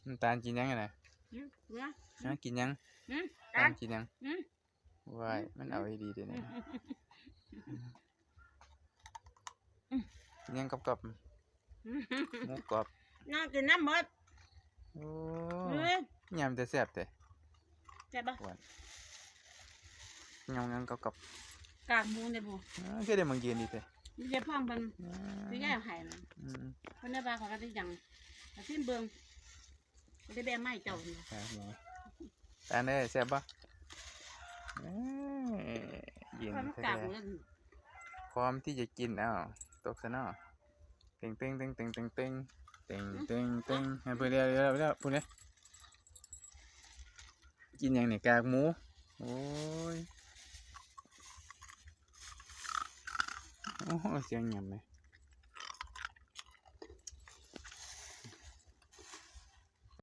ນ້ຳຕານກິນຫຍັງຫັ້ນນະ? ຫຶ? ເບື່ອ? ຫາ? ກິນຫຍັງ? ຫຶ? ຕານກິນຫຍັງ? ຫຶ? ວ້າຍ ມັນເອົາອີ່ຫຼີເດນີ້. ຫຍັງກອບໆ? ໝູກອບ. ນ້ອງກິນນ້ຳໝົດ. ໂອ້ ຫື? ຍຳແຕ່ແຊບແທ້. ແຊບບໍ່? ຍຳ ຍຳກອບໆ. ກາກໝູນີ້ບໍ່? ເອີ ຄືໄດ້ໝາກຢືນດີແທ້. ມີແຕ່ພວກເພິ່ນ ອືມ ຊິແຍກໃຫ້ນະ. ອືມ ເພິ່ນໄດ້ວ່າເຂົາກໍໄດ້ຫຍັງ ກໍຊິມເບິ່ງ. ບໍ່ໄດ້ແບ່ງມາໃຫ້ເຈົ້ານີ້. ແຊບບໍ່? ຕານເອີຍ ແຊບບໍ່? ເອີ ເຢັນແທ້ໆ ພ້ອມທີ່ຈະກິນ. ອ້າວ ຕົກຊະເນາະ. ເຕັງເຕັງເຕັງເຕັງ ໃຫ້ເພິ່ນແລ້ວ ແລ້ວ ແລ້ວ ພຸ້ນເດ້. ກິນຫຍັງນີ້? ກາກໝູ. ໂອ້ຍ ໂອ້ ສຽງຫຍັງນີ້?